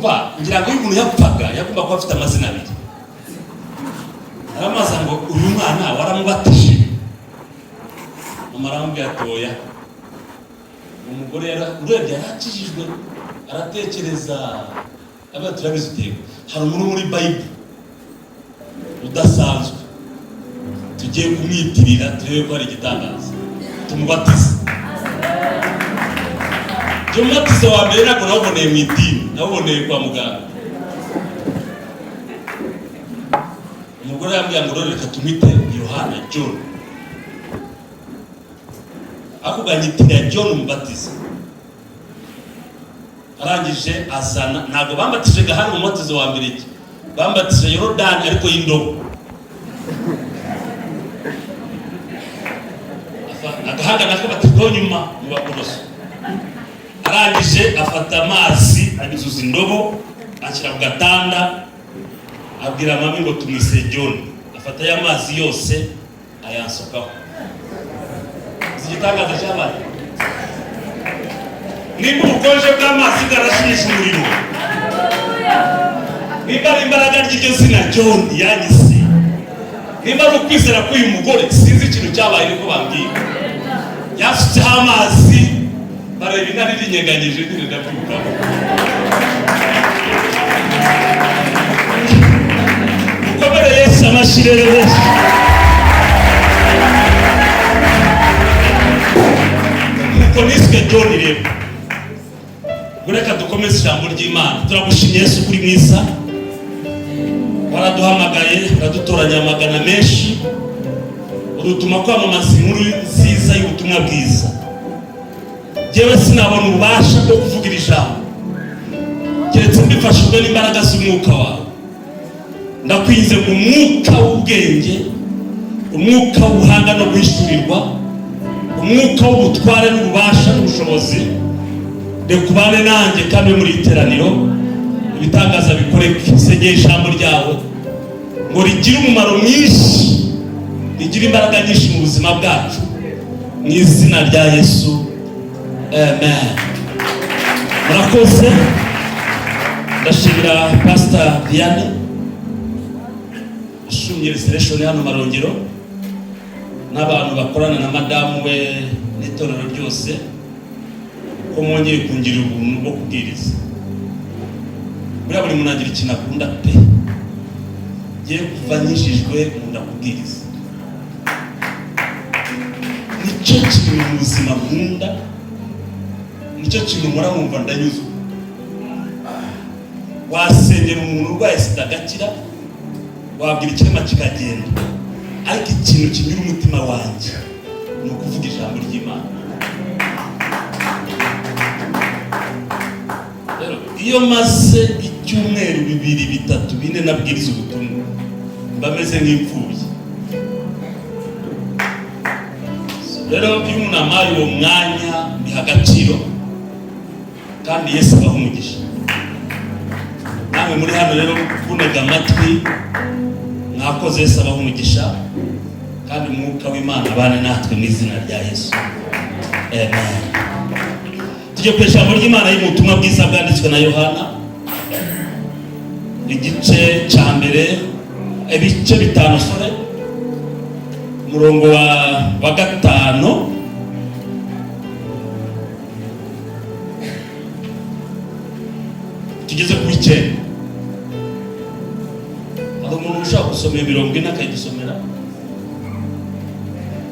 Umva, ngira ngo iyo umuntu yapfaga yagomba kuba afite amazina abiri. Aramubaza ngo: "Uyu mwana waramubatije?" Mama aramubwira ati: "Oya." Umugore urebye yarakijijwe, aratekereza, avuga: "Turabizi utego hari umuntu muri Bible udasanzwe, tugiye kumwitirira, turebe ko hari igitangaza, tumubatize." Jya umubatizo wa mbere ntabwo nawuboneye mu idini, nawuboneye kwa muganga. Umugore yambwiye ngo: "Rero reka tumwite Yohana, John." Akuganyitira John Umubatiza. Arangije azana, ntabwo bambatije gahanga. Umubatizo wa mbere iki bambatije Yorodani, ariko y'indobo. Agahanga nako batizwaho nyuma mu Bakoroso. Arangije afata amazi, abizuza indobo, anshyira ku gatanda, abwira mami ngo: "Tumwise John." Afata ya mazi yose ayansukaho. Uzi igitangaza cyabaye? Nimba ubukonje bw'amazi bwarashimisha umuriro, nimba ari imbaraga ry'iryo zina John yanyise, nimba ari ukwizera k'uyu mugore, sinzi ikintu cyabaye, niko bambwiye. Yasutseho amazi, bareba intare irinyeganyije nyine, ndabyuka. Mukomere Yesu amashyi rero benshi. Nuko niswe John. Rero ubwo reka dukomeze ijambo ry'Imana. Turagushimye Yesu, kuri mwiza, waraduhamagaye, uradutoranya amagana menshi, udutuma kwamamaza inkuru nziza y'ubutumwa bwiza. Njyewe sinabona ububasha bwo kuvuga iri jambo keretse mbifashijwe n'imbaraga z'umwuka wawe. Ndakwinze mu mwuka w'ubwenge, umwuka w'ubuhanga no guhishurirwa, umwuka w'ubutware n'ububasha n'ubushobozi, reka ubane nanjye kandi ube muri iri teraniro, ibitangaza bikoreke. Nsengeye ijambo ryawe ngo rigire umumaro mwinshi, rigire imbaraga nyinshi mu buzima bwacu, mu izina rya Yesu, amen. Murakoze. Ndashimira Pastor Vianney ashumye Restoration hano Marongero, n'abantu bakorana na madamu we n'itorero ryose, ko mwongeye kungira ubuntu bwo kubwiriza. Buriya buri muntu agira ikintu akunda pe. Ngiye kuva nkijijwe nkunda kubwiriza, nicyo kintu mu buzima nkunda, nicyo kintu nkora nkumva ndanyuzwe. Wasengera umuntu urwaye sida agakira, wabwira ikirema kikagenda, ariko ikintu kinyura umutima wanjye ni ukuvuga ijambo ry'Imana. Rero iyo maze icyumweru, 2, 3, 4 nabwiriza ubutumwa, mba meze nk'imfubyi. Rero iyo umuntu ampaye uwo mwanya mbiha agaciro, kandi Yesu abaha umugisha. Namwe muri hano rero kuntega amatwi, mwakoze. Yesu abaha umugisha, kandi umwuka w'Imana abane natwe mu izina rya Yesu, amen. Tujye ku ijambo ry'Imana y'ubutumwa bwiza bwanditswe na Yohana, igice cya mbere, ibice 5, sore, umurongo wa 5 tugeze ku 9. Hari umuntu ushaka gusoma iyo 40 akayidusomera?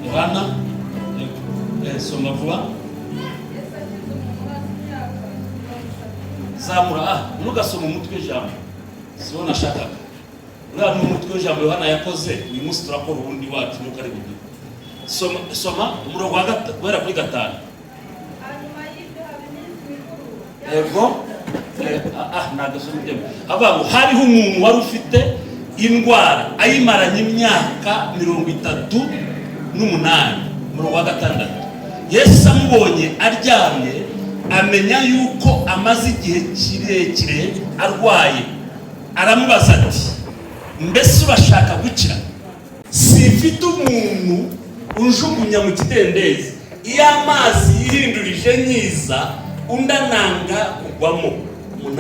Yohana, soma vuba. Yesu akiza umuntu umaze imyaka 30. Zamura, ntugasome umutwe w'ijambo, siwo nashakaga. Uriya ni umutwe w'ijambo Yohana yakoze. Uyu munsi turakora uwundi wacu, nuko ari buduhe. Soma, soma umurongo wa guhera kuri 5. Hanyuma y'ibyo haba iminsi mikuru. Yego. Ntabwo asoma ibyo. Avuga ngo hariho umuntu wari ufite indwara ayimaranye imyaka 38. Umurongo wa 6: Yesu amubonye aryamye, amenya yuko amaze igihe kirekire arwaye, aramubaza ati: "Mbese urashaka gukira?" "Simfite umuntu unjugunya mu kidendezi iyo amazi yihindurije, nyiza undi ananga kugwamo." 8.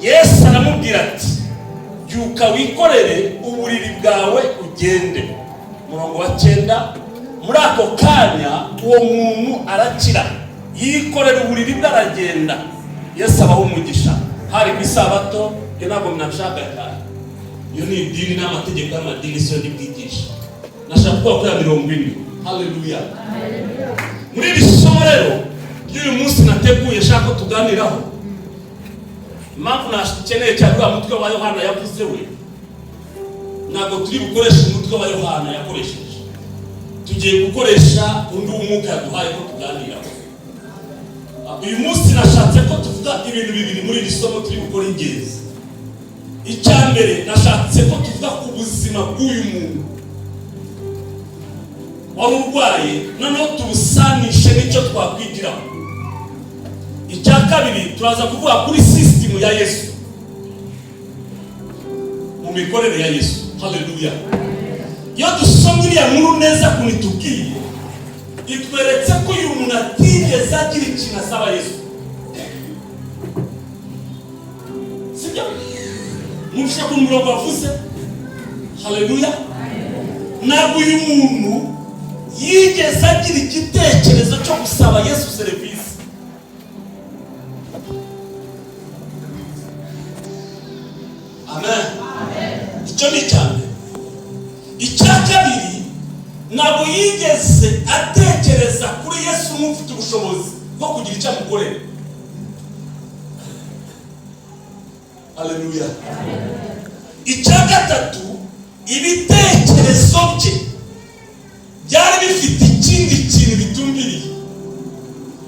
Yesu aramubwira ati: "Byuka, wikorere uburiri bwawe, ugende." Umurongo wa 9: muri ako kanya uwo muntu arakira, yikorera uburiri bwe, aragenda. Yesu abaha umugisha. Hari ku Isabato. Iyo ntabwo mwashaka cyane, iyo ni idini n'amategeko y'amadini, siyo ndibwigisha. Nashaka kuvuga kuri ya 40. Haleluya! Muri iri somo rero ry'uyu munsi nateguye, nshaka ko tuganiraho, impamvu nakeneye cyane uriya mutwe wa Yohana yavuze we, ntabwo turi bukoreshe umutwe wa Yohana yakoresheje, tugiye gukoresha undi w'Umwuka yaduhaye ko tuganiraho. Uyu munsi nashatse ko tuvuga ibintu bibiri muri iri somo turi gukora ingenzi. Icya mbere, nashatse ko tuvuga ku buzima bw'uyu muntu wari urwaye, noneho tubusanishe n'icyo twakwigiraho. Icya kabiri, turaza kuvuga kuri sisitemu ya Yesu, mu mikorere ya Yesu. Haleluya! Iyo dusomye iriya nkuru neza ukuntu itubwiye, itweretse ko uyu muntu atigeze agira ikintu asaba Yesu, sibyo? Mwumvise ku murongo wavuze? Haleluya! Ntabwo uyu muntu yigeze agira igitekerezo cyo gusaba Yesu serivisi. Amen. Icyo ni icya mbere. Icya kabiri, ntabwo yigeze atekereza kuri Yesu nk'ufite ubushobozi bwo kugira icyo amukorera. Haleluya! Icya gatatu, ibitekerezo bye byari bifite ikindi kintu bitumbiriye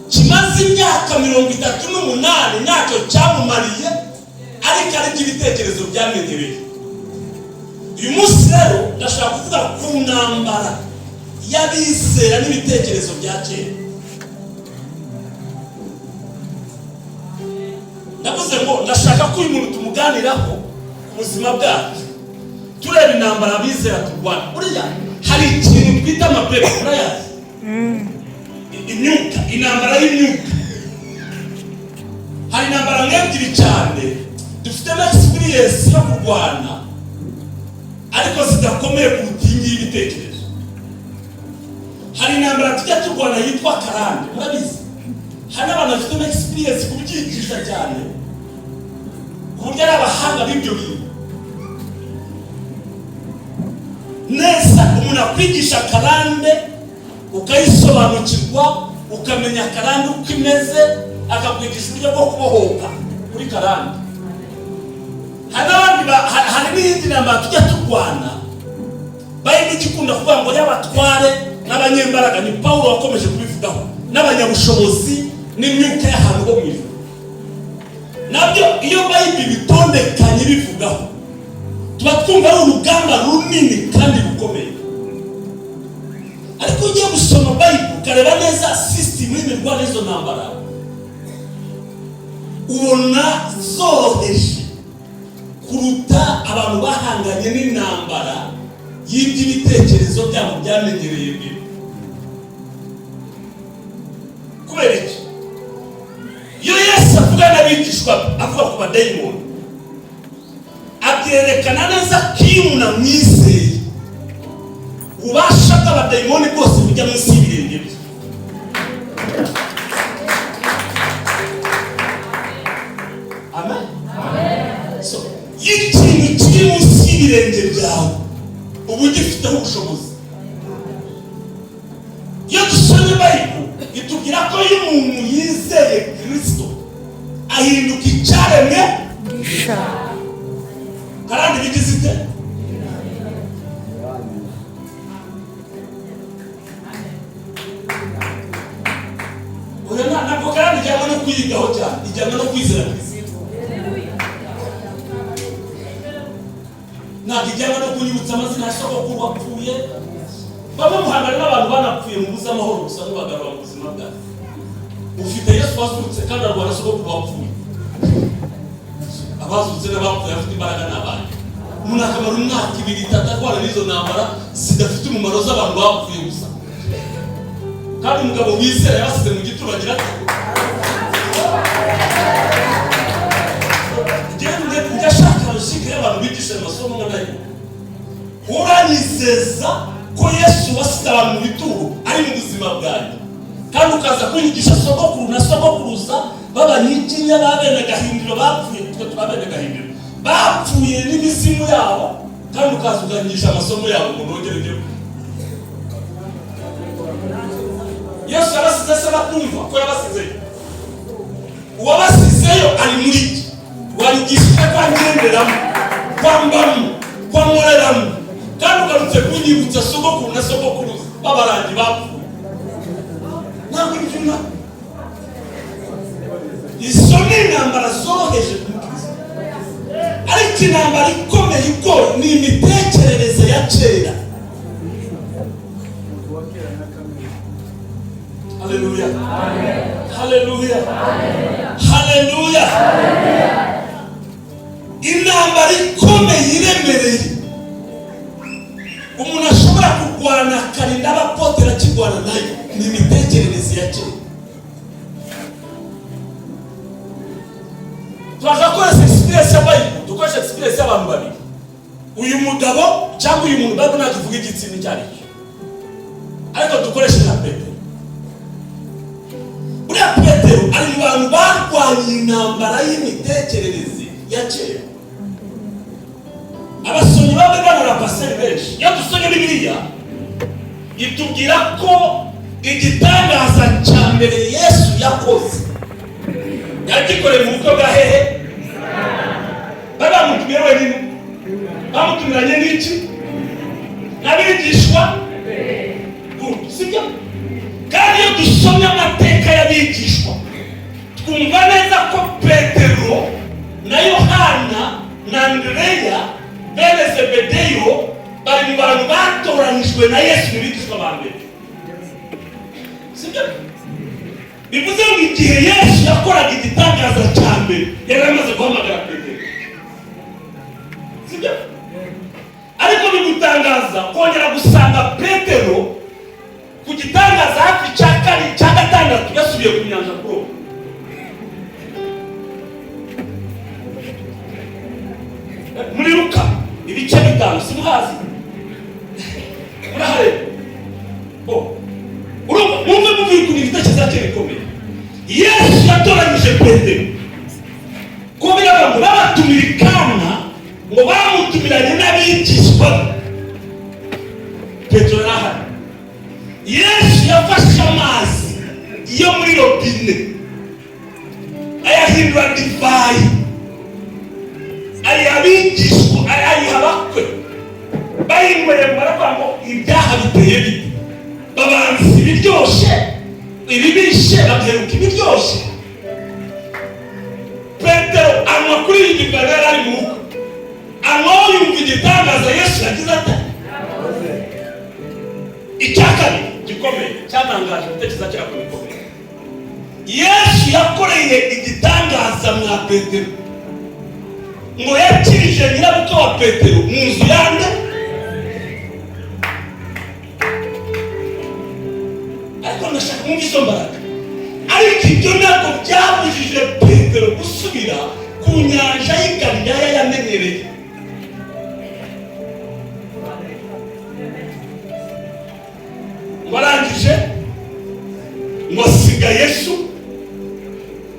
kimaze imyaka 38 ntacyo cyamumariye, ariko aribyo ibitekerezo byamenyereye. Uyu munsi rero ndashaka kuvuga ku ntambara y'abizera n'ibitekerezo bya kera. Ndavuze ngo ndashaka ko uyu muntu tumuganiraho ku buzima bwacu, tureba intambara abizera turwana. Buriya hari ikintu twita amapepe, murayazi? Imyuka, intambara y'imyuka. Hari intambara nk'ebyiri cyane dufitemo experience yo kurwana, ariko zidakomeye kuruta iyi ngiyi y'ibitekerezo. Hari intambara tujya turwana yitwa karande, murabizi. Hari n'abantu bafitemo experience kubyigisha cyane, ku buryo ari abahanga b'ibyo bintu neza. Umuntu akwigisha karande, ukayisobanukirwa, ukamenya karande uko imeze, akakwigisha uburyo bwo kubohoka kuri karande. Hari n'abandi hari n'iyindi ntambara tujya turwana, Bayibuli ikunda kuvuga ngo y'abatware n'abanyembaraga, ni Pawulo wakomeje kubivugaho, n'abanyabushobozi n'imyuka y'ahantu ho mu ijuru. Nabyo iyo Bayibuli bitondekanye bivugaho, tuba twumva ari urugamba runini kandi rukomeye. Ariko ugiye gusoma Bayibuli ukareba neza sisitemu y'imirwanire y'izo ntambara, ubona zoroheje kuruta abantu bahanganye n'intambara y'iby'ibitekerezo byabo byamenyereye mbere. Kubera iki? Iyo Yesu avuga n'abigishwa be, avuga ku badayimoni, abyerekana neza ko iyo umuntu amwizeye, ububasha bw'abadayimoni bwose bujya munsi y'ibirenge bye. Amen. So iyo ikintu kiri munsi y'ibirenge byawe, uba ugifiteho ubushobozi. Iyo dusomye Bayibuli, itubwira ko iyo umuntu yizeye Kirisito ahinduka icyaremwe gisha. Karande bigize ite? Oya, ntabwo karande ijyana no kwiyigaho cyane, ijyana no kwizera Kirisito. Ntabwo ijyana no kunyibutsa amazina ya sogokuru wapfuye. Bamwe muhangana n'abantu banapfuye, mubuze amahoro gusa mubagarura mu buzima bwawe. Ufite Yesu wazutse kandi arwana sogokuru wapfuye. Abazutse n'abapfuye afite imbaraga n'abandi. Umuntu akamara umwaka, 2, 3 arwana n'izo ntambara zidafite umumaro z'abantu bapfuye gusa, kandi umugabo wizera yabasize mu gituro agira ati: "Njyewe unyigisha ayo masomo nkanayo. Uranyizeza ko Yesu wasize abantu mu bituro ari mu buzima bwanjye, kandi ukaza kunyigisha sogokuru na sogokuruza b'abanyiginya ba bene Gahindiro bapfuye, twe turi abene Gahindiro, bapfuye n'imizimu yabo, kandi ukaza ukanyigisha amasomo yabo ngo nongere njye. Yesu yabasize se bakumva ko yabasizeyo? Uwabasizeyo ari muri jye. Wanyigishije ko angenderamo, kwambamo, kwankoreramo, kandi ugarutse kunyibutsa sogokuru na sogokuruza b'abarangi bapfuye. Ntabwo ibyo na izo ni intambara zoroheje ku mukristo, ariko intambara ikomeye igoye ni imitekerereze ya kera. Haleluya, haleluya, haleluya! Intambara ikomeye iremereye umuntu ashobora kurwana akarinda abapotera akirwana nayo ni imitekerereze ya kera. Turaza gukoresha experience ya Bible, dukoresha experience y'abantu babiri, uyu mugabo cyangwa uyu muntu. Bible ntabwo ivuga igitsina icyo ari cyo, ariko dukoreshe nka Petero. Buriya Petero ari mu bantu barwanye intambara y'imitekerereze ya kera. Abasomyi babe bano paseri benshi, iyo dusomye Bibiliya itubwira ko igitangaza cya mbere Yesu yakoze yagikoreye mu bukwe bwa hehe? Bari bamutumiye wenyine? Bamutumiranye n'iki? N'abigishwa. Good, sibyo? Kandi iyo dusomye amateka y'abigishwa twumva neza ko Petero na Yohana na Andereya bene Zebedeyo bari mu bantu batoranyijwe na Yesu mu bigishwa ba mbere, sibyo? Bivuze ngo igihe Yesu yakoraga igitangaza cya mbere yari amaze guhamagara Petero, sibyo? Ariko bigutangaza kongera gusanga Petero ku gitangaza hafi cya kane, cya gatandatu, yasubiye ku nyanja kuroba. Muri Luka ibice 5, simuhazi? Murahareba. Oh. Urumva, mwumve muvuye ukuntu ibitekerezo cye bikomeye. Yesu yatoranyije Petero kubera abantu babatumira i Kana, ngo bamutumiranye n'abigishwa be. Petero yarahari. Yesu yafashe amazi yo muri robine ayahindura divayi, ayiha abigishwa, ayiha abakwe. Bayinyweye baravuga ngo ibyaha biteye bite? Babanza ibiryoshye, ibibishe, bagaheruka ibiryoshye. Petero anywa kuri iyi divayi, yari ari mu bukwe, anywaho yumva igitangaza Yesu yagize ate. Icya kabiri gikomeye cyatangaje gutekereza cyako bikomeye, Yesu yakoreye igitangaza mwa Petero, ngo yakirije nyirabukwe wa Petero mu nzu yande. Ariko ndashaka mwumve izo mbaraga. Ariko ibyo ntabwo byabujije Petero gusubira ku nyanja y'i Galilaya yamenyereye. Ngo arangije ngo asiga Yesu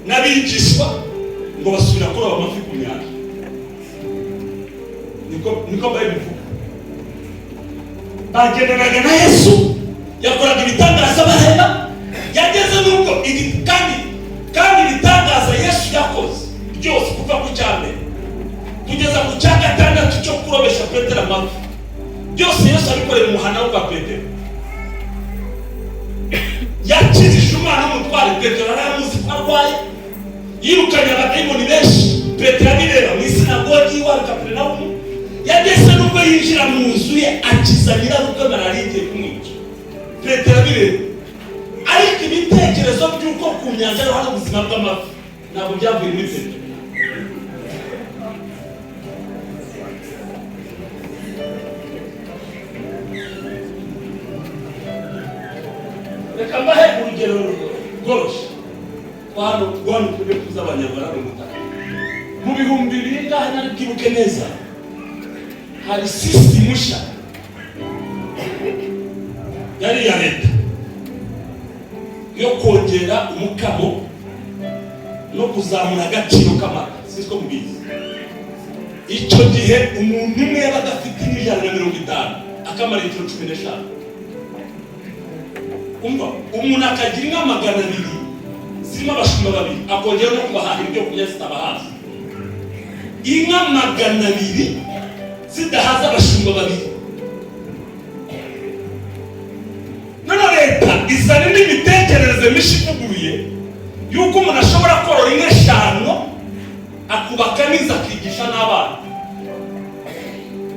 n'abigishwa, ngo basubira kuroba amafi ku nyanja. Niko Bible ivuga. Bagendanaga na Yesu, yakoraga ibitangaza bareba. Yageze n'ubwo kandi ibitangaza Yesu yakoze byose, kuva ku cya mbere kugeza ku cya gatandatu cyo kurobesha Petero amafi, byose Yesu abikoreye mu muhanda wo kwa Petero. Yakijije umwana w'umutware, Petero aramuzi ko arwaye. Yirukanye abadayimoni benshi, Petero abireba mu isinagogi iwabo i Kaperinawumu. Yageze n'ubwo yinjira mu nzu ye akiza nyirabukwe malariya igiye kumwica, Petero abireba. Ariko ibitekerezo by'uko ku nyanja hari ubuzima bw'amafi ntabwo byavuye muri Petero. Reka mbahe urugero rworoshye rwa hano twebwe tuzi Abanyarwanda mu butaka. Mu bihumbi bingahe, nari bwibuke neza. Hari sisitemu nshya yari iya leta yo kongera umukamo no kuzamura agaciro k'amata. Sinzi ko mubizi. Icyo gihe umuntu umwe yabaga afite 150 akamara litiro 15. Umva, umuntu akagira inka 200 zirimo abashumba babiri, akongera no kubahahira ibyo kurya zitabahaza. Inka 200 zidahaza abashumba babiri. None leta izana indi mitekerereze mishya ivuguruye y'uko umuntu ashobora korora inka eshanu, akubaka n'izo, akigisha n'abana.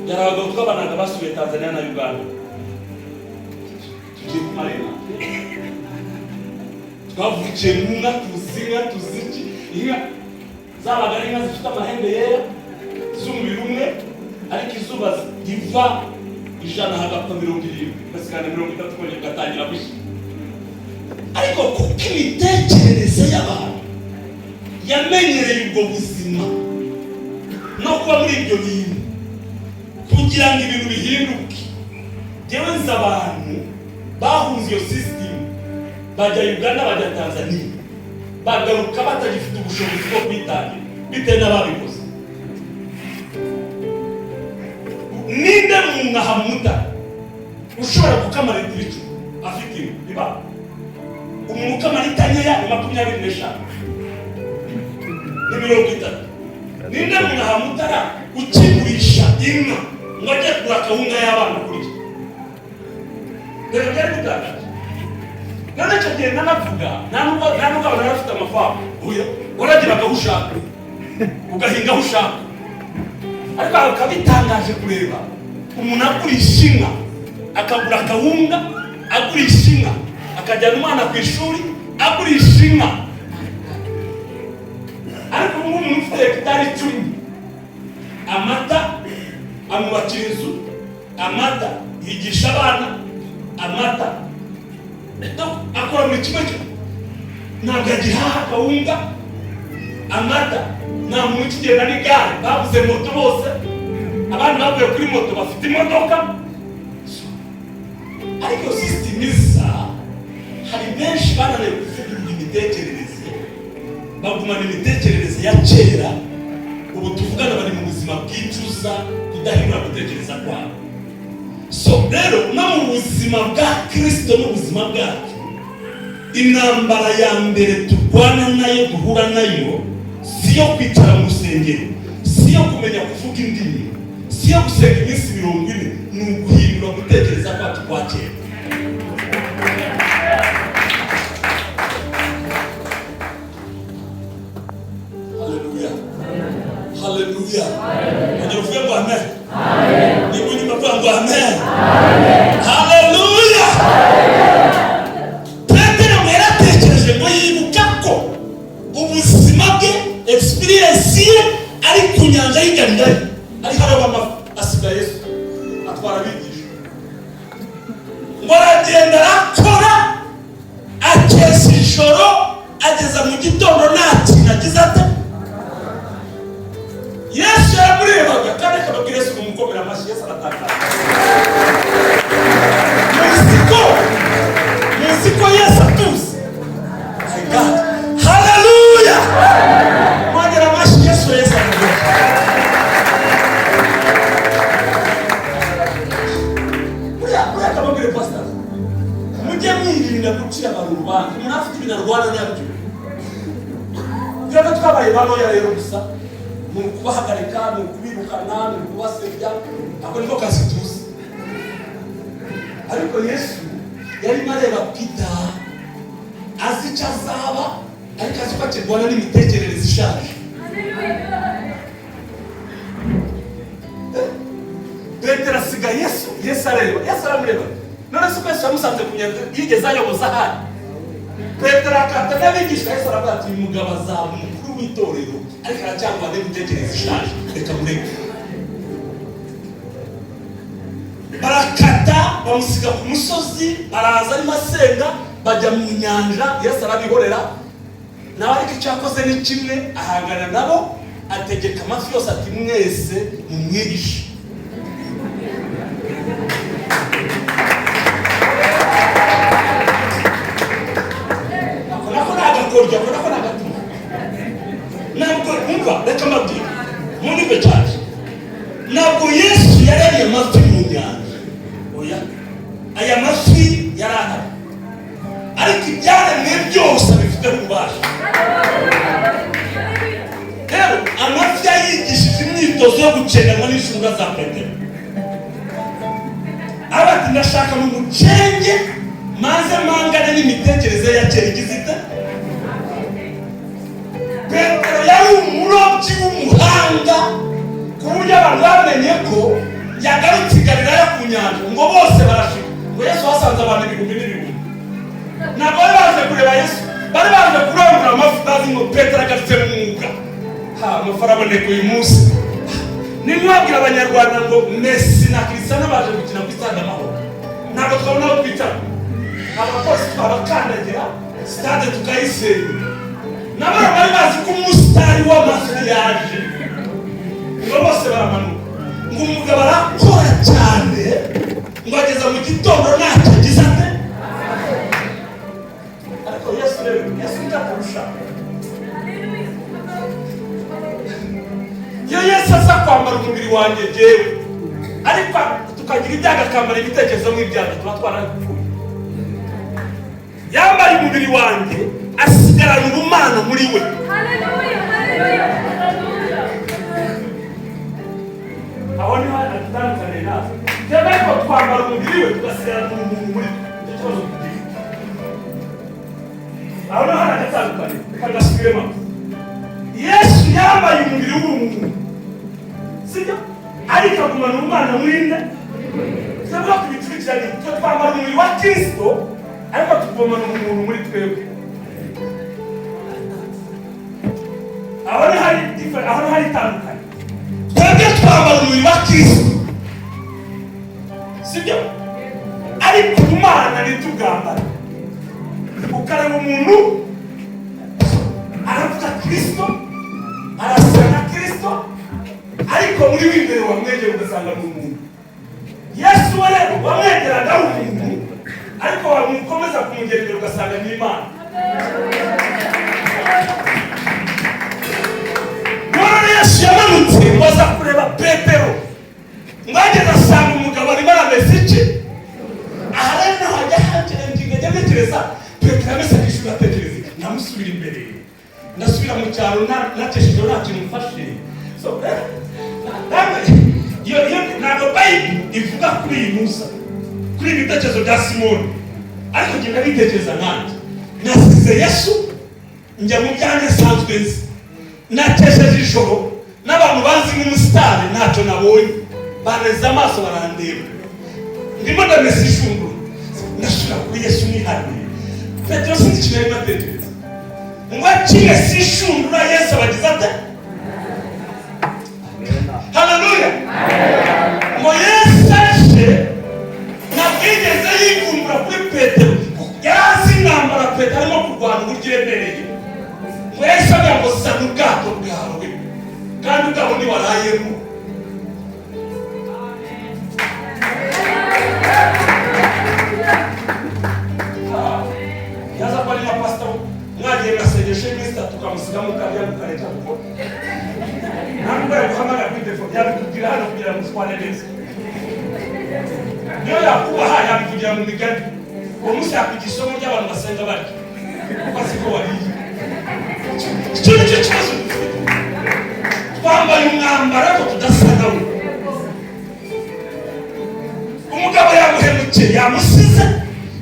Yari abagabo twabanaga basubiye Tanzania na Uganda. Tugiye ku marembo, twavukiye mu nka, tuzi inka, tuzi iki. Inka zabaga ari inka zifite amahembe yera, z'umubiri umwe, ariko izuba riva 100 hagapfa 70, ugasigana 30, kongera ugatangira bushya. Ariko kuko imitekerereze y'abantu yamenyereye ubwo buzima no kuba muri ibyo bintu, kugira ngo ibintu bihinduke, njyewe nzi abantu bahunze iyo sisitemu, bajya Uganda, bajya Tanzania, bagaruka batagifite ubushobozi bwo kwitangira bitewe n'ababikoze. Ninde muntu aha ushobora gukama litiro 10 afite inka? Biba umuntu ukama litiro nkeya ni 25, ni 30. Ninde muntu aha Mutara ukigurisha inka ngo ajye kugura akawunga y'abana kurya? Reka, byari bitangaje. None icyo gihe nanavuga, nta nubwo abantu bari bafite amafaranga. Oya, waragiraga aho ushaka, ugahinga aho ushaka. Ariko bikaba bitangaje kureba umuntu agurisha inka akagura akawunga, agurisha inka akajyana umwana ku ishuri, agurisha inka. Ariko ubu ngubu umuntu ufite hegitari 10, amata amwubakira inzu, amata yigisha abana, amata akora buri kimwe cyo, ntabwo agihaha akawunga. Amata, nta muntu ukigenda n'igare, babuze moto bose, abandi bavuye kuri moto bafite imodoka. Ariko sisitemu iza, hari benshi bananiwe kuvugurura imitekerereze, bagumana imitekerereze ya kera. Ubu tuvugana bari mu buzima bwicuza kudahindura gutekereza kwabo. So rero, no mu buzima bwa Kirisito n'ubuzima bwacu, intambara ya mbere turwana nayo, duhura nayo, si iyo kwicara mu rusengero, si iyo kumenya kuvuga indimi, si iyo gusenga iminsi 40, ni uguhindura gutekereza kwacu kwa kera. Haleluya, haleluya! Ongera uvuge ngo amen. Niba unyuma, avuga ngo amen. Haleluya! Petero ngo yaratekereje, ngo yibuka ko ubuzima bwe, experience ye, ari ku nyanja y'i Galilaya, ariho aroba amafi, asiga Yesu, atwara abigisha. Ngo aragenda, arakora, akesha ijoro, ageza mu gitondo nta kintu agize ate. Yesu yaramurebaga kandi akababwira Yesu ngo mukomere amashyi. Yesu aratangara. Muzi ko Yesu atuzi? My God, haleluya! Mwongera amashyi Yesu. Yesu amugira. Buriya akababwira, pastor, mujye mwirinda gucira abantu urubanza umuntu afite ibintu arwana nabyo. Twebwe twabaye banoya rero gusa ni ukubahagarika, ni ukubirukana, ni ukubasebya, ako niko kazi tuzi. Ariko Yesu yarimo areba Peter, azi icyo azaba, ariko azi ko akirwana n'imitekerereze ishaje. Petero asiga Yesu, Yesu areba, Yesu aramureba. None se ko Yesu yamusanze ku nyanja, yigeze ayoboza ahari? Petero akata n'abigisha. Yesu aravuga ati: "Uyu mugabo azaba umukuru w'itorero, ariko aracyangwa n'imitekerereze ishaje, reka mureke." Barakata, bamusiga ku musozi, baraza arimo asenga, bajya mu nyanja. Yesu arabihorera nawe. Ariko icyo yakoze ni kimwe: ahangana nabo, ategeka amafi yose ati: "Mwese mumwihishe." Muri church, ntabwo Yesu yaremye amafi mu nyanja. Oya, aya mafi yari ahari, ariko ibyaremwe byose bifite ububasha. Rero amafi yayigishije imyitozo yo gucenganwa n'inshundura za Petero. Aba ati: "Ndashaka mu mucenge maze mpangane n'imitekerereze ya kera igize ite." Petero yari umurobyi w'umuhanga, ku buryo abantu bamenye ko yagarutse i Galilaya ku nyanja, ngo bose barashika. Ngo Yesu hasanze abantu ibihumbi n'ibihumbi. Ntabwo bari baje kureba Yesu, bari baje kurangura amafi, bazi ngo Petero agarutse mu mwuga. Ha, amafi araboneka uyu munsi. Nimwabwira Abanyarwanda ngo Messi na Cristiano baje gukina ku Stade Amahoro, ntabwo twabona aho twicara. Abapolisi twabakandagira, stade tukayisenya. Nabo bari bazi ko umusitari w'amafi yaje, ngo bose baramanuka. Ngo umugabo arakora cyane, ngo ageza mu gitondo ntacyo agize ate. Ariko Yesu rero, Yesu ntacyakurusha. Iyo Yesu aza kwambara umubiri wanjye jyewe, ariko tukagira ibyago akambara ibitekerezo nk'ibyago, tuba twarapfuye. Yambaye umubiri wanjye, asigarana ubumana muri we. Aho niho atandukaniye natwe twebwe, ariko twambara umubiri we, tugasigarana umuntu muri twe. Icyo kibazo tugira, aho niho hari agatandukaniye. Kagasubiremo: Yesu yambaye umubiri w'umuntu, sibyo? Ariko agumana umwana muri nde? Twebwe tubicurikiranye, twe twambara umubiri wa Kristo, ariko tugumana umuntu muri twebwe. Aho niho hari aho niho hari itandukanye. Twebwe twambara umubiri wa Kristo, sibyo? Ariko Imana ntitugambara. Ukareba umuntu aravuga Kristo, arasa na Kristo, ariko muri we imbere wamwegera ugasanga ni umuntu. Yesu we rero wamwegeraga ari umuntu, ariko wamukomeza kumugera imbere ugasanga ni Imana. None Yesu yamanutse ngo aza kureba Petero, ngo ageze asanga umugabo arimo aramesa iki. Aha rero naho hajya hangira ingingo, ajya ntekereza Petero amesa akishuri, atekereza iki? Ndamusubira imbere, ndasubira mu cyaro nakeshejeho, nta kintu mfashe. So iyo ntabwo Bayibuli ivuga kuri iyi musa, kuri ibi bitekerezo bya Simoni, ariko ngenda bitekereza nkanjye. Nasize Yesu, njya mu byanjye nsanzwe nzi, nakesheje ijoro n'abantu bazi nk'umusitari, ntacyo nabonye, baneze amaso barandeba, ndimo ndamesa ishunguro, ndasubira kuri Yesu nihariye. Petero sinzi ikintu yarimo atekereza. Ngo akimesa ishundura, Yesu abagize ate? Haleluya! Ngo Yesu aje, ntabwo yigeze yivumbura kuri Petero. Yari azi intambara Petero arimo kurwana uburyo iremereye. Ngo Yesu avuga ngo: "Zana ubwato bwawe," kandi ubwabo ntiwarayemo. Yaza kuba ari nka pasita, mwagiye masengesho y'iminsi 3, ukamusiga mukarya mukareka gukora. Ntabwo yaguhamagara kuri telefone, yabikubwira hano kugira ngo utware neza. Niyo yakubaha, yabikugira mu migani. Uwo munsi yakwigisha isomo ry'abantu basenga barya, kuko azi ko wariye. Icyo ni cyo kibazo dufite: twambaye umwambaro ariko tudasa nawe. Umugabo yamuhemukiye, yamusize,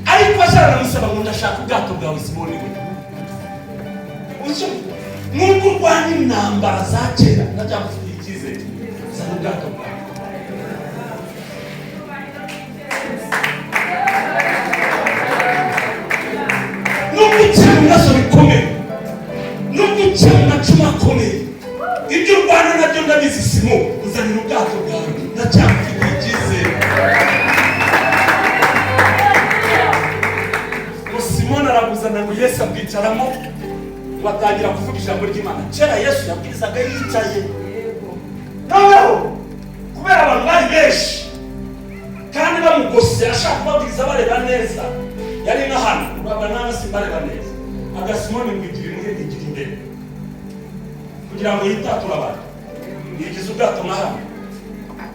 ariko aje aramusaba ngo: "Ndashaka ubwato bwawe, Simoni we." Nubwo urwanya intambara za kera, ndacyagufitiye icyizere. Zana ubwato bwawe. Nubwo uciye mu bibazo bikomeye, nubwo uciye mu macumu akomeye, ibyo urwana nabyo ndabizi. Simo, nzanira ubwato bwawe, ndacyagufitiye icyizere. Ngo Simoni arabuzana, ngo Yesu abwicaramo, ngo atangira kuvuga ijambo ry'Imana. Kera Yesu yabwirizaga yicaye. Noneho kubera abantu bari benshi kandi bamugose, ashaka kubabwiriza bareba neza, yari nka hano urabona nanga simbareba neza. Agasimoni ngo igira imuhe, igira imbere kugira ngo yitature abantu, yigira. Muzaguma hano.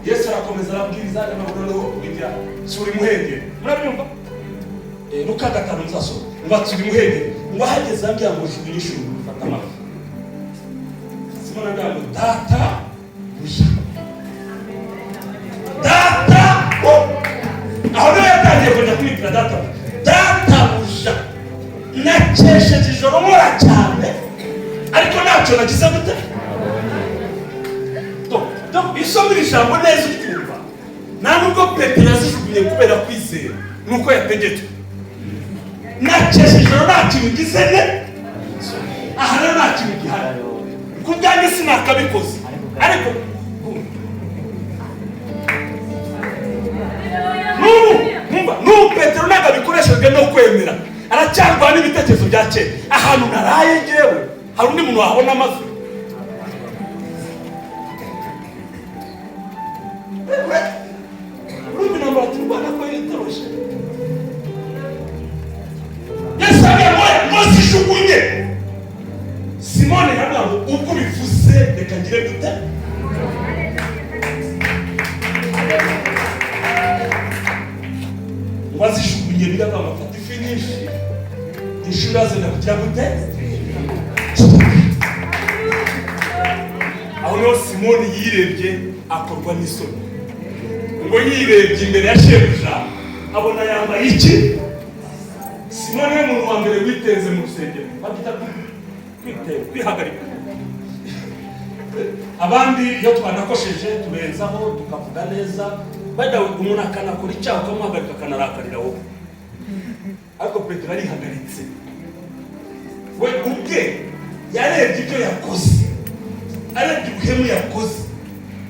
Yesu arakomeza arabwiriza, noneho bijya sura imuhengeri. Murabyumva? Luka 5 muzasoma. Ngo atsura imuhengeri, ngo ahageze ambwira ngo jugunya inshundura ufate amafi. Simoni ambwira ngo data buja, data. Aho niho yatangiye kujya kwibwira data data buja, nakesheje ijoro nkora cyane ariko ntacyo nagize gute. Isomera ijambo neza uryumva. Nta nubwo Petero yazijugunye kubera kwizera, nuko yategetswe. Nakesheje ijoro nta kintu ngize ne, aha rero nta kintu gihari ku bwanjye sinakabikoze, ariko n'ubu Petero ntabwo abikoreshejwe no kwemera, aracyarwana n'ibitekerezo bya kera. Ahantu naraye ngewe hari undi muntu wahabona amafi? Urumva intambara turwana ko yitoroshe. Yesu arabwira ngo zijugunye. Simoni aravuga ngo ubwo ubivuze reka ngire gute. Ngo azijugunye, biravuga ngo afata ifi nyinshi, inshuro azenda kugira gute. Aho niho Simoni yirebye akorwa n'isoni. Ngo yirebye imbere ya shebuja abona yambaye iki. Simoni we muntu wa mbere witeze mu rusengero, babyita kwihagarika. Abandi iyo twanakosheje turenzaho tukavuga neza, bajya umuntu akanakora icyaha ukamuhagarika akanarakarira wowe, ariko Petero arihagaritse. We ubwe yarebye ibyo yakoze, arebye ubuhemu yakoze,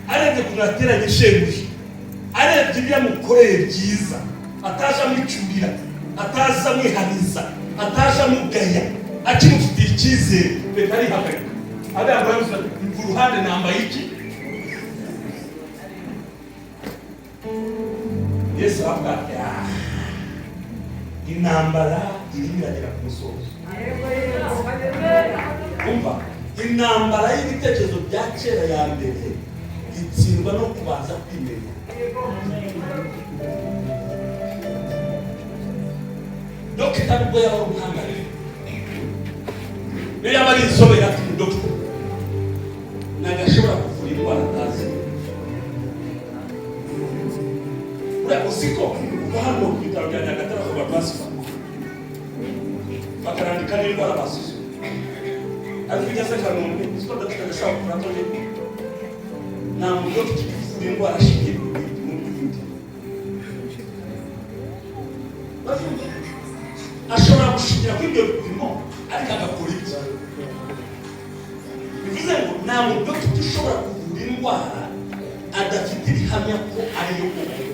arebye ukuntu yateranye shebuja, arebye ibyo yamukoreye byiza, ataje amucyurira, ataje amwihaniza, ataje amugaya, akimufitiye icyizere. Petero arihagarika, ariya mva uruhande nambaye iki. Yesu aravuga ati intambara irimo iragera ku musozo. Umva, intambara y'ibitekerezo bya kera ya mbere itsindwa no kubanza kwimenya. Dogita nubwo yaba ari umuhanga, niyo yaba ari inzobere, ati umudogita ntabwo ashobora kuvura indwara atazi. Uriya uzi ko kuva hano ku bitaro bya Nyagatare aho bapansifa bakarandika n'indwara basuzuma, ariko ugeze Kanombe uzi ko dogita adashobora kuvura atongeye. Nta mudogita uvura indwara ashingiye ku bipimo by'undi. Ashobora gushingira kuri ibyo bipimo ariko agakora ibyo. Bivuze ngo nta mudogita ushobora kuvura indwara adafite ibihamya ko ariyo koko.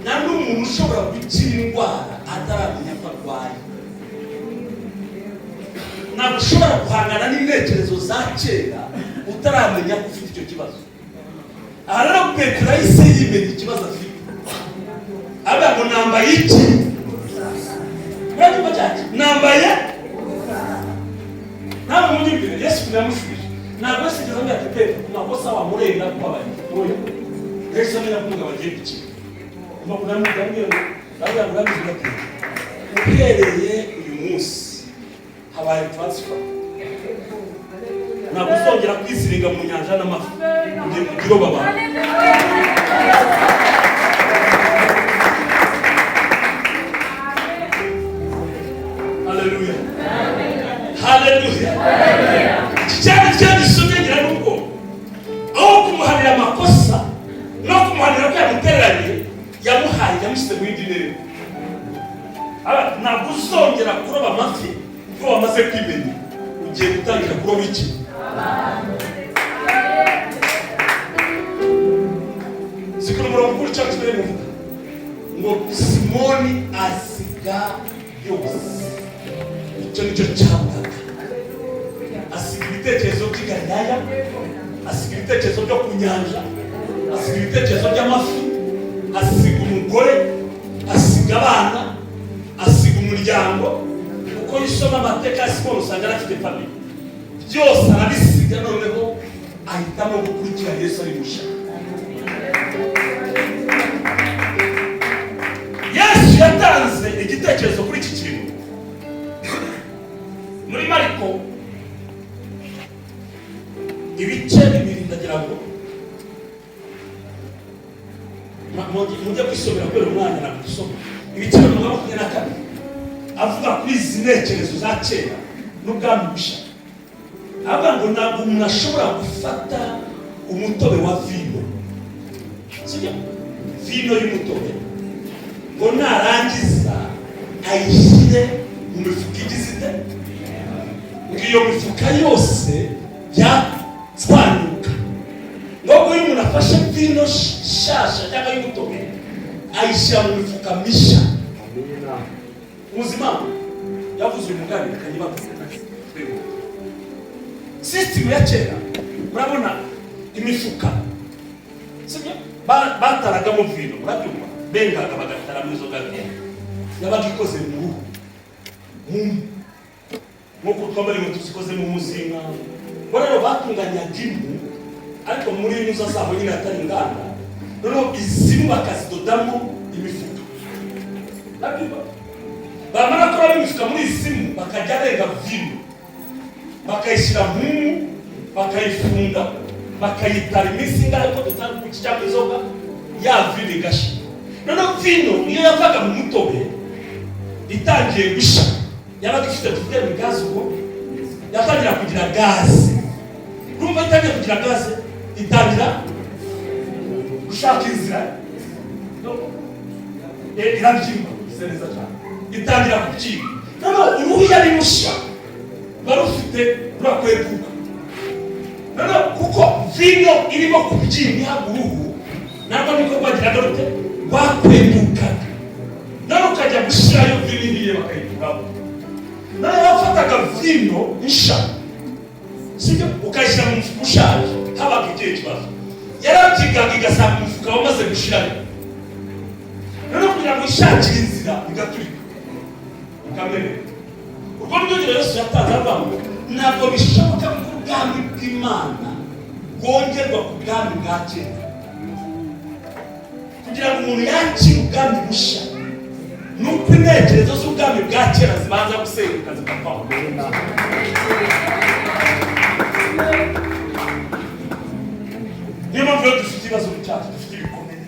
Nta n'umuntu ushobora gukira indwara ataramenya ko arwaye. Ntabwo ushobora guhangana n'intekerezo za kera utaramenya ko ufite icyo kibazo. Aha rero Petero yahise yimenya ikibazo afite, avuga ngo nambaye iki? Murabyumva cyane, nambaye ntabwo munyumvire. Yesu yamushubije, ntabwo Yesu yigeze amubwira ati Petero ku makosa wamurenda kubabarira. Oya, yahise amenya ko umugabo agiye gukira. Uhereye uyu munsi habaye transfer, ntabwo uzongera kwiziringa mu nyanja n'amafi, ugiye kugiroba abantu. Haleluya, haleluya. Iki cyari cyagisomye ngira n'ubwo aho kumuhanira amakosa no kumuhanira ko yamutereranye, yamuhaye yamushyize mu yindi ntera. Ntabwo uzongera kuroba amafi kuko wamaze kwimenya, ugiye gutangira kuroba iki? Zikora umurongo kuri cyacu mbere muvuga ngo Simoni asiga byose. Icyo nicyo cyaburaga. Asiga ibitekerezo by'i Galilaya, asiga ibitekerezo byo ku nyanja, asiga ibitekerezo by'amafi, asiga umugore, asiga abana, asiga umuryango. Kuko iyo usoma amateka ya Simoni usanga arafite famille, byose arabisiga. Noneho Ahitamo gukurikira Yesu ari mushya. Yesu yatanze igitekerezo kuri iki kintu muri Mariko ibice 2. Ndagira ngo mujye kwisomera kubera umwanya, ntabwo dusoma ibice 22, avuga kuri izi ntekerezo za kera n'ubwami bushya. Avuga ngo ntabwo umuntu ashobora gufata umutobe wa vino, sibyo, vino y'umutobe, ngo narangiza ayishyire mu mifuka igize ite, ngo iyo mifuka yose yatwanyuka. Ngo iyo umuntu afashe vino nshasha cyangwa y'umutobe, ayishyira mu mifuka mishya. Ubuzima yavuze uyu mugani, reka nyibavuze. Sisitemu ya kera, murabona imifuka, sibyo, bataragamo vino, murabyumva, bengaga bagataramo inzoga. Vino yabaga ikoze mu ruhu, mu mpu, nk'uko twambara inkweto zikoze mu muzinga. Bo rero batunganyaga impu, ariko muri inuza zabo nyine atari inganda. Noneho izi mpu bakazidodamo imifuka, murabyumva. Bamara kuramo imifuka muri izi mpu, bakajya benga vino, bakayishyira mu mpu, bakayifunga, bakayitara iminsi ingahe, ko dutanga ubuki cyangwa inzoga, ya vino igashya. Noneho vino iyo yavaga mu mutobe itangiye gushya, yabaga ifite, tuvuge ni gaze, ubwo yatangira kugira gaze. Urumva itangiye kugira gaze, itangira gushaka inzira. No, irabyimba, bize neza cyane, itangira kubyimba. Noneho uruhu yari rushya ruba rufite rurakweduka. Noneho kuko vino irimo kubyimba ihabwa uruhu, ntabwo niko rwagiraga rute, rwakwedukaga. Noneho ukajya gushyirayo vino ihiye, bakayikuramo. Noneho wafataga vino nsha, sibyo, ukayishyira mu mufuka ushaje, habaga ikihe kibazo? Yarabyigaga, igasanga umufuka wamaze gushirayo. Noneho kugira ngo ishakire inzira, igaturika, ikameneka. Urwo ni rwo rugero Yesu yatanze, avuga ngo ntabwo bishoboka ko ubwami bw'Imana bwongerwa ku bwami bwa kera. Kugira ngo umuntu yakire ubwami bushya, ni uko intekerezo z'ubwami bwa kera zibanza gusenyuka, zikavaho. Niyo mpamvu rero dufite ibibazo byacu, dufite ibikomere.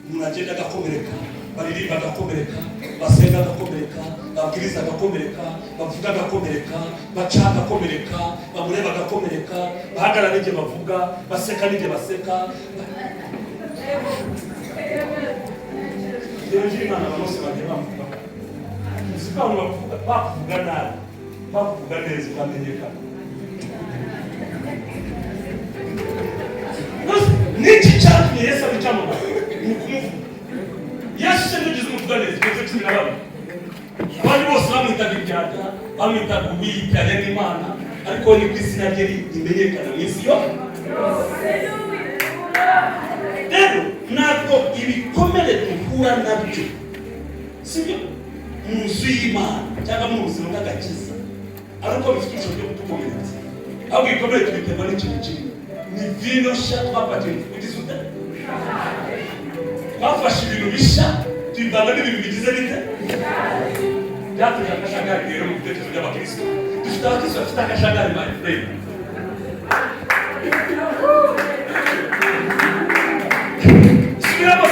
Umuntu agenda agakomereka, baririmba agakomereka, basenga agakomereka, babwiriza agakomereka, bavuga agakomereka, baca agakomereka, bamureba agakomereka, bahagarara n'igihe bavuga, baseka n'igihe baseka. Rero Imana bose bagiye bamuvuga, uzi ko abantu bakuvuga, bakuvuga nabi, bakuvuga neza, ukamenyekana. Niki cyatumye Yesu aba icyamamare? Ni ukumuvuga. Yesu se ntigize umuvuga neza? Twese 12, abandi bose bamwitaga ibyarya, bamwitaga uwiyitiranya n'Imana, ariko nibwo izina rye rimenyekana mu isi yose. Rero ntabwo ibikomere duhura nabyo, sibyo, mu nzu y'Imana cyangwa mu buzima bw'agakiza, ari uko bifite ubushobozi bwo kudukomeretsa. Ahubwo ibikomere tubiterwa n'ikintu kimwe: ni vino nshya twapakiye ugize ute, twafashe ibintu bishya tubivanga n'ibintu bigize bite, byateje akajagari. Rero mu bitekerezo by'abakristo, dufite abakristo bafite akajagari, my friend. Subiramo: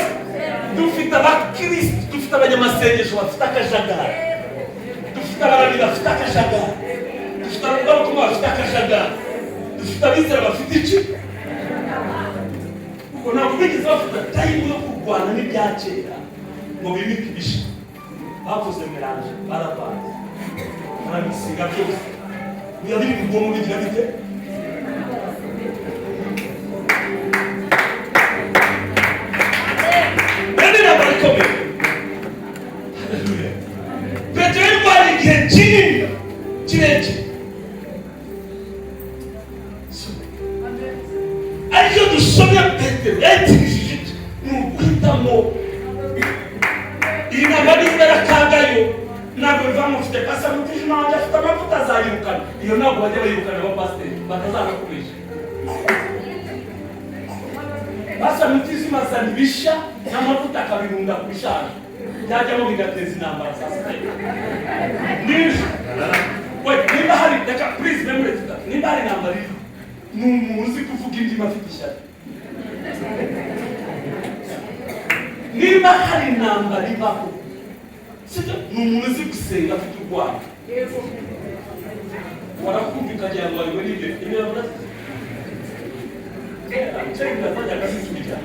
dufite abakristo, dufite abanyamasengesho bafite akajagari, dufite abaramyi bafite akajagari, dufite abavugabutumwa bafite akajagari, dufite abizera bafite iki, kuko ntabwo bigeze bafata time yo kurwana n'ibya kera ngo bimike ibishya. Bakoze mélange, baravanze, barabisiga byose, biba biri mu bwonko, bigira bite. Rero intambara ikomeye. Haleluya! Petero yarwanye igihe kinini kirekire, ariko iyo dusomye Petero yayitirishije iki? Ni uguhitamo. Iyi ntabwo ari ingarakagayo, ntabwo biva ngo mfite pasa mutijima wanjye afite amavuta, azayirukana. Iyo ntabwo bajya bayirukana abapasiteri, batazanakubesha. Mutijima azana ibishya n'amavuta akabirunda ku bishaje, byajyamo bigateza intambara saa sita nijoro. We, nimba hari, reka please memure tuta, nimba hari intambara iriho, ni umuntu uzi kuvuga indimi afite ishyari. Niba hari intambara ibaho, sibyo, ni umuntu uzi gusenga afite urwaye, warakumva ukagira ngo ari muri ibyo imbeba murazizi. Kera kera imbeba zajyaga zitujya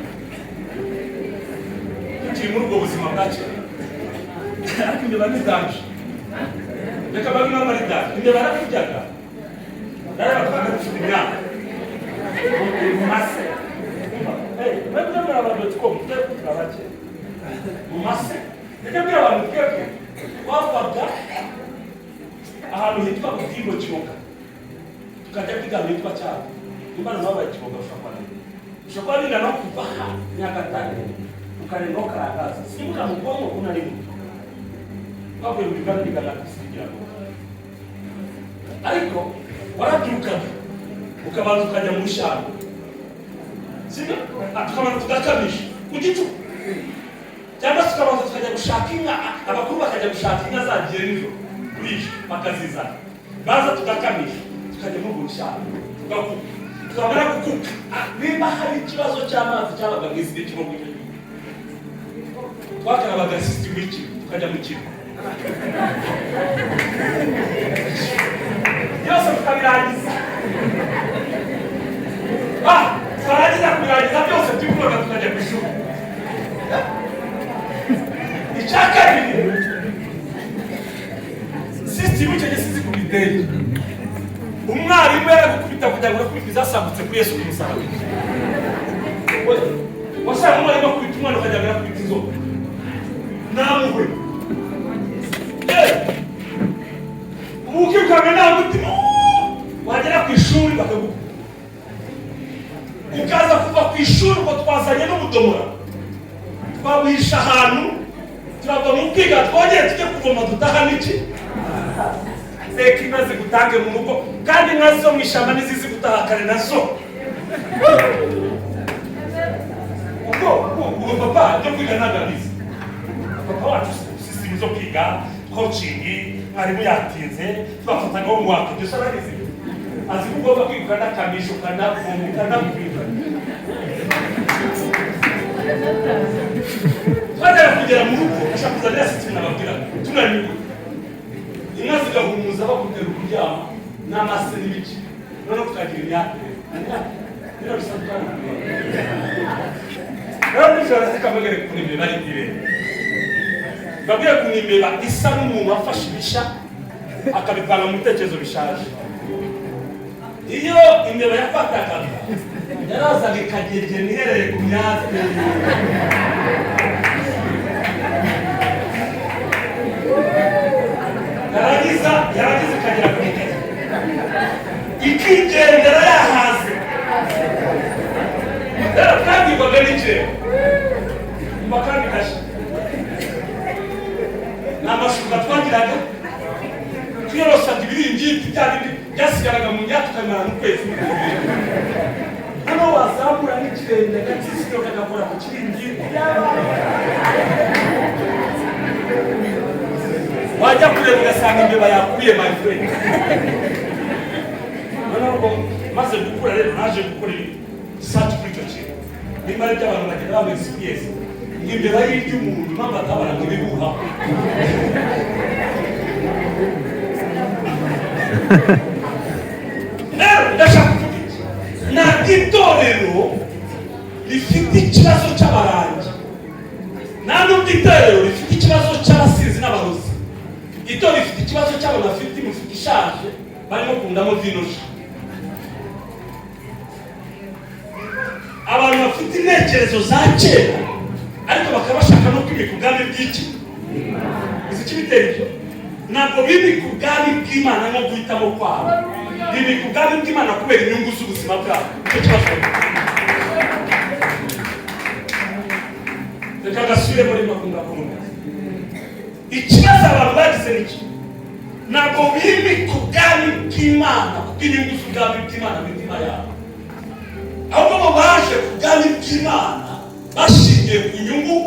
tukiri muri ubwo buzima bwa kera, ariko imbeba ni danger. Reka bamwe baba ari danger. Imbeba yarakuryaga, nareba twaga dufite imyaka mu mase. Mwebwe muri abantu two twebwe turabake mu mase. Reka mbwira abantu, twebwe twavaga ahantu hitwa Butimbo, Kiboga, tukajya kwiga ahantu hitwa Cyaro. Nimba nawe babaye Kiboga, ushobora kuba ushobora kuba bingana no kuva aha Nyagatare ukarengaho Karangaza. Sibuka mu bwonko ukuntu ari muto, twavuye mu Uganda bigana kusigira ngo, ariko warabyukaga ukabanza ukajya mu ishyamba, sibyo? Tukabanza tugakamisha ku gicuku, cyangwa se tukabanza tukajya gushaka inka. Abakuru bakajya gushaka inka zagiye nijoro kurisha, bakazizana, baza tugakamisha, tukajya muri urwo rushyamba tugakuka. Twamara gukuka, nimba hari ikibazo cy'amazi cyabaga mu isi n'ikigo icyo gihe, twakarabaga sisitemu y'ikigo, tukajya mu kigo byose tukabirangiza. Twarangiza kubirangiza byose, tukubaka tukajya ku ishuri. Icya kabiri, sisitemu icyo gihe sizi ku mideli, umwarimu yaragukubita kugira ngo urakubita izasambutse kuri Yesu ku musaraba. Wasanga umwarimu akubita umwana ukagira ngo arakubita inzoka namuhwe. Ubu ukirukanga nta mutima, wagera ku ishuri bakagukubita, ukaza kuva ku ishuri ngo twazanye n'ubudomora, twabuhisha ahantu, turava mu kwiga twongere tujye kuvoma, dutaha n'iki? Reka inka zigutange mu rugo, kandi inka zo mu ishyamba n'izizi gutaha kare nazo. Ubwo ubu papa ibyo kwiga ntabwo abizi. Papa wacu sisitemu zo kwiga, coaching, mwarimu yatinze, twafataga homework, ibyo se arabizi? Azi ko ugomba kwiga ukanakamisha, ukanavoma, ukanakwiga. Twajyaga kugera mu rugo ashaka kuzanira sisitemu nababwira, tunaniwe, inka zigahumuza, bakutera kuryama n'amase n'ibiki, noneho tukagira imyaka rero bisanzwe. Rero nijoro zikamagere ukuntu imbeba ari ibere. Babwiye ukuntu imbeba isa n'umuntu wafashe ibishya akabivanga mu bitekerezo bishaje. Iyo imbeba yakwatakaga, yarazaga ikagegena ihereye ku myatsi, yarangiza ikagera ku mutaka ikigendera yahaze. Rero twabwirwaga n'ikirego umva kandi gashya, ni amashuka twagiraga, twiyorosaga ibiringiti bya bindi byasigaraga mu myaka, tukamara n'ukwezi. Noneho wazamura n'ikirenge, agatsitsiro kagakora ku kiringiti, wajya kureba ugasanga imbeba yakuye, my friend. Noneho ubwo maze gukura rero, naje gukora search kuri icyo kintu, nimba ari abantu bagenda baba experience ngo imbeba y'irya umuntu, impamvu atabara ngo ibihuha. Rero ndashaka kuvuga iki? Ntabwo itorero rifite ikibazo cy'abarangi, nta nubwo itorero rifite ikibazo cy'abasizi n'abarozi. Itorero rifite ikibazo cy'abantu bafite imifuka ishaje barimo kundamo vino nshya, abantu bafite intekerezo za kera ariko bakaba bashaka no kwimika ubwami bw'iki. Uzi ikibitera ibyo? Ntabwo bimika ubwami bw'Imana nko guhitamo kwabo, bimika ubwami bw'Imana kubera inyungu z'ubuzima bwabo. Nicyo kibazo. Reka gasubire muri makumyabiri. Ikibazo abantu bagize ni iki? Ntabwo bimika ubwami bw'Imana kubw'inyungu z'ubwami bw'Imana mu mitima yabo, ahubwo bo baje ku bwami bw'Imana. Bashingiye ku nyungu.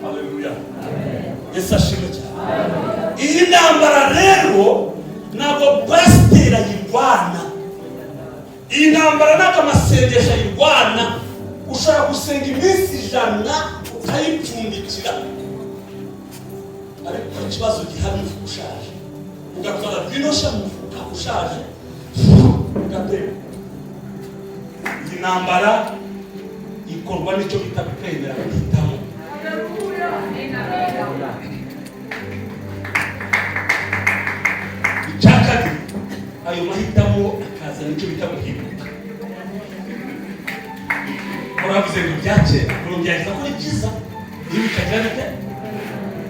Haleluya, Yesu ashimwe cyane. Iyi ntambara rero ntabwo pasiteri ayirwana, iyi ntambara ntabwo amasengesho ayirwana. Ushobora gusenga iminsi 100 ukayipfundikira, ariko ikibazo gihari, umufuka ushaje ugatwara vinosha mu mufuka ushaje ugateka. Iyi ntambara ikorwa n'icyo bita kwemera guhitamo. Icya kabiri, ayo mahitamo akazana icyo bita guhinduka. Uravuze ngo bya kera urongera ko ari byiza, iyo bikagira bite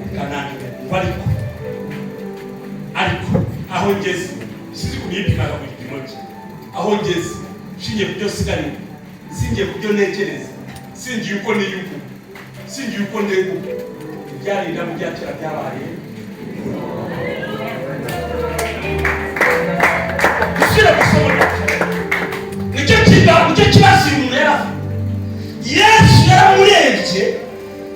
bikananira ngo ariko aho ngeze sinzi ukuntu yipimaga ku gipimo cye. Aho ngeze, nshingiye ku byo nsigarira, singiye ku byo ntekereza, singiye uko niyumva, singiye uko ndeguka, ibyarinda mu bya kera byabaye. Gushyira gusoma nicyo kiba, nicyo kibazo uyu muntu yari afite. Yesu yaramurebye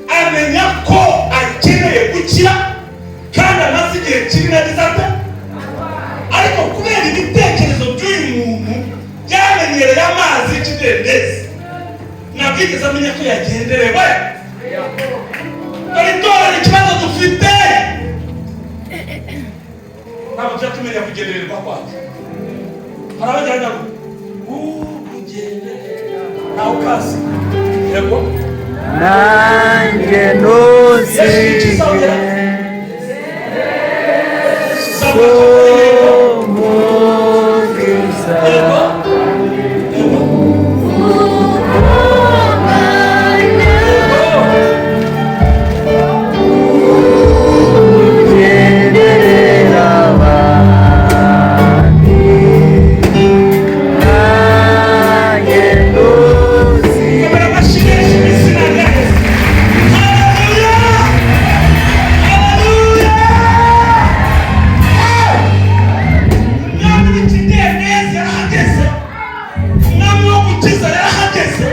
amenya ko akeneye gukira kandi amaze igihe kinini agize ate. Ariko kubera ibitekerezo by'uyu muntu byamenyereye amazi y'ikidendezi, ntabwo yigeze amenya ko yagenderewe. Dore itorero, ikibazo dufite, ntabwo tujya tumenya kugendererwa kwacu. Hari abajyana ngo ugendere nawe ukazi, yego. Nanjye ntusige, umukiza. Yego, yego. Ugenderera abandi, nanjye ntusige. Komera amashyi menshi mu izina rya Yesu. Haleluya! Haleluya! Umwami w'ikidendezi yarahageze, umwami wo gukiza yarahageze,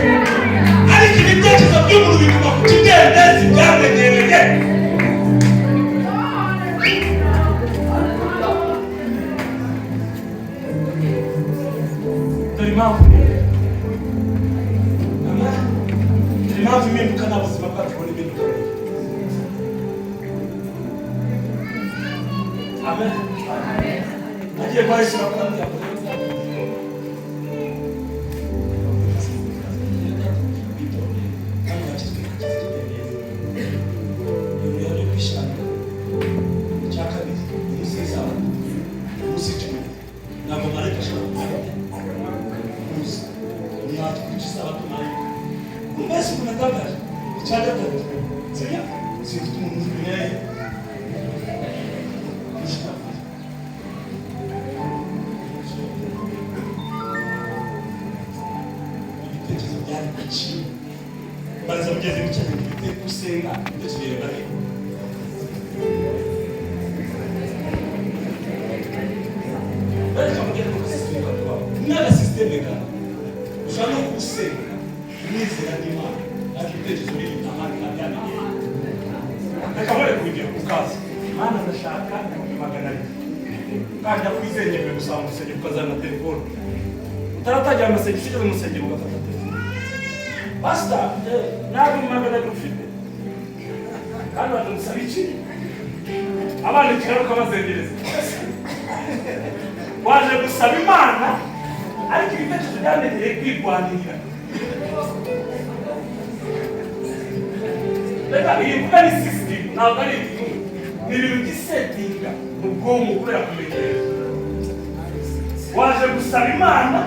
ariko ibitekerezo by'umuntu biguma ku kidendezi byamenyereye. Dore impamvu rero. Amen. Dore impamvu impinduka nta buzima bwacu ubona impinduka rero. Amen. Agiye kwa Yesu bakamubwira ngo kandi wakizwe ikidendezi. Iyo kwishyanga. Icya kabiri, umunsi w'isabato, umunsi w'icyumweru, ntabwo marayika ashobora kuza kuza ntiyatwica isabato marayika. Mbese umuntu atangaje. Icya gatatu, sibyo, simfite umuntu uzi kumenya ye. Ibitekerezo byari kuki baza mugeze bicaye bifite gusenga ibitekerezo bireba he? Bareka mugende mu système kawe n'aga système kawe. Ushobora no gusenga umwizera n'Imana, ariko ibitekerezo biri ahandi kandi byamenyereye. Reka mwereke urugero. Ukaza, Mana, ndashaka 200,000, kandi ndakwizeye, nyemewe gusaba mu rusengero, ukazana na telefone utaratangira amasengesho. Ugeze mu rusengero ugafata telefone: "Pasita, ntabwo 200 ufite." Kandi bakamusaba iki? Abana i Kigali ukabazengereza. Waje gusaba Imana, ariko ibitekerezo byamenyereye kwirwanirira. Reka iyi mvuga ni system, ntabwo ari ibintu, ni ibintu by'isettinga mu bwonko kubera kumenyereza. Waje gusaba Imana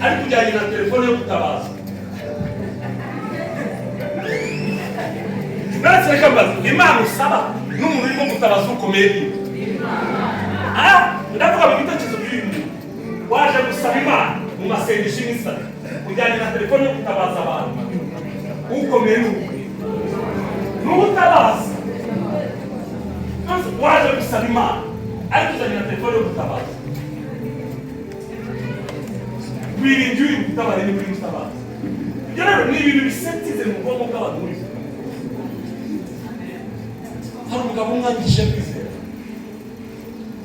ariko ujyanye na telefone yo gutabaza. Natwe reka mbaze: Imana usaba n'umuntu urimo gutabaza, ukomeye ni? Ah, ndavuga mu bitekerezo by'uyu muntu. Waje gusaba Imana mu masengesho y'imisatsi, ujyanye na telefone yo gutabaza abantu. Ukomeye ni uwe? N'utabaza. Waje gusaba Imana ariko uzanye na telefone yo gutabaza. Wiringiye uri gutabara, ni kuri mutabazi. Ibyo rero ni ibintu bisetize mu bwonko bw'abantu. Muri hari umugabo umwe wangije kwizera,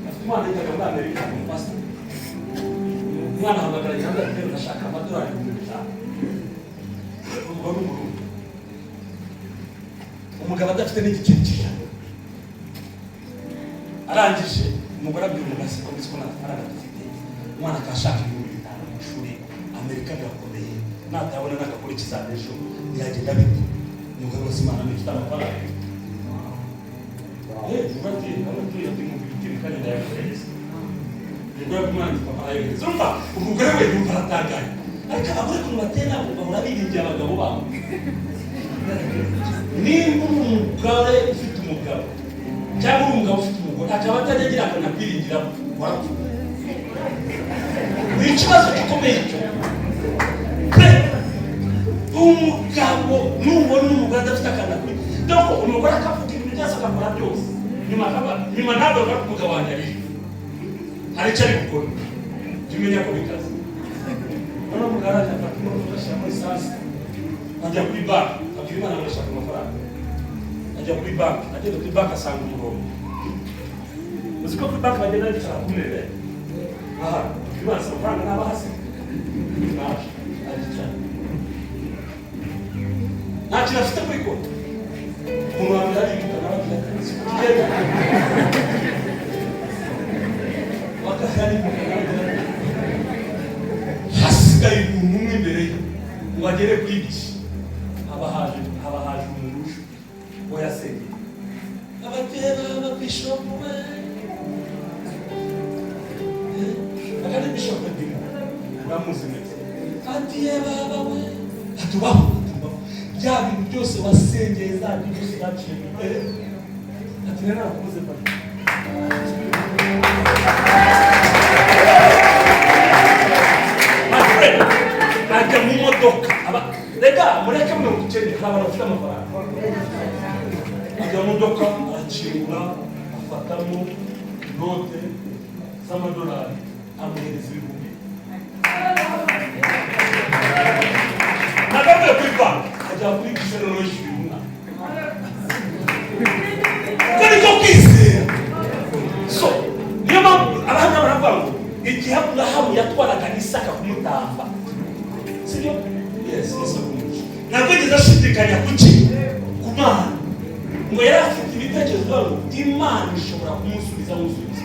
afite umwana yigaga muri Amerika, ni pastor. Umwana ahamagara nyina, ati: "Ndashaka amadolari 5000." Umugabo ni Umurundi, umugabo adafite n'igiceri cy'ijana. Arangije umugore abwira umugabo: "Ko mbizi ko nta mafaranga dufite, umwana akashaka 5000 mu ishuri Amerika birakomeye, natabona n'agakora ikizami ejo biragenda bite?" Umugabo wese, Imana ifite amafaranga. Umugore ati: "Ati ibihumbi bitanu kandi ndayakohereza." Umugore abwira umwana ati: "Papa arayohereza." Urumva umugore we yumva aratangaye. Ariko abagore ukuntu bateye, ntabwo bahora biringiye abagabo babo. Nimba uri umugore ufite umugabo cyangwa uri umugabo ufite umugore akaba atajya agira akantu akwiringiraho, warapfuye. Ni ikibazo gikomeye icyo pe. Umugabo nubona umugore adafite akantu akwiye, donc umugore akavuga ibintu byose, agakora byose, nyuma akaba nyuma ntabwo akora, umugabo wanjye ari hari icyo ari gukora, jya umenya ko bikaze. Noneho umugabo arajya afata imodoka, ashyiramo esanse, ajya kuri banki, abwira Imana ngo ndashaka amafaranga. Ajya kuri banki, ageze kuri banki asanga umurongo. Uzi ko kuri banki bagenda bicara ku ntebe aha? Abwira Imana amafaranga naba hasi naje, aricara, nta kintu afite kuri konti. Umuntu wa mbere ariruka, nawe agira akazi kugenda, uwa kabiri ariruka, nawe agira akazi. Hasigaye umuntu umwe imbere ye ngo agere kuri guichet. Haba haje umuntu uje we yasengeye abatera ababishopu we akandi bishopu ndimo uramuzi neza, ati: "Ye baba we," atubaho, atubaho bya bintu byose wasengeye, za bintu byose zaciye, ati: "Rero narakubuze papa." My friend, ajya mu modoka aba rega mureke mwe ubukene, hari abantu bafite amafaranga. Ajya mu modoka, arakingura, afatamo inote z'amadolari, amuhereza 1000. Nagaruye kuri banki, ajya kuri guichet, noneho yishyura umwana, kuko niko kwizera. So niyo mpamvu abahamya baravuga ngo igihe Aburahamu yatwaraga Isaka kumutamba, sibyo? Yes, Yesu akumugisha. Ntabwo yigeze ashidikanya kuki ku Mana, ngo yari afite ibitekerezo bivuga ngo Imana ishobora kumusubiza, amusubiza.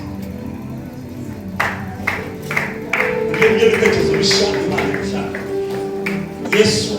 Ibyo nibyo bitekerezo bishya Imana ishaka. Yesu.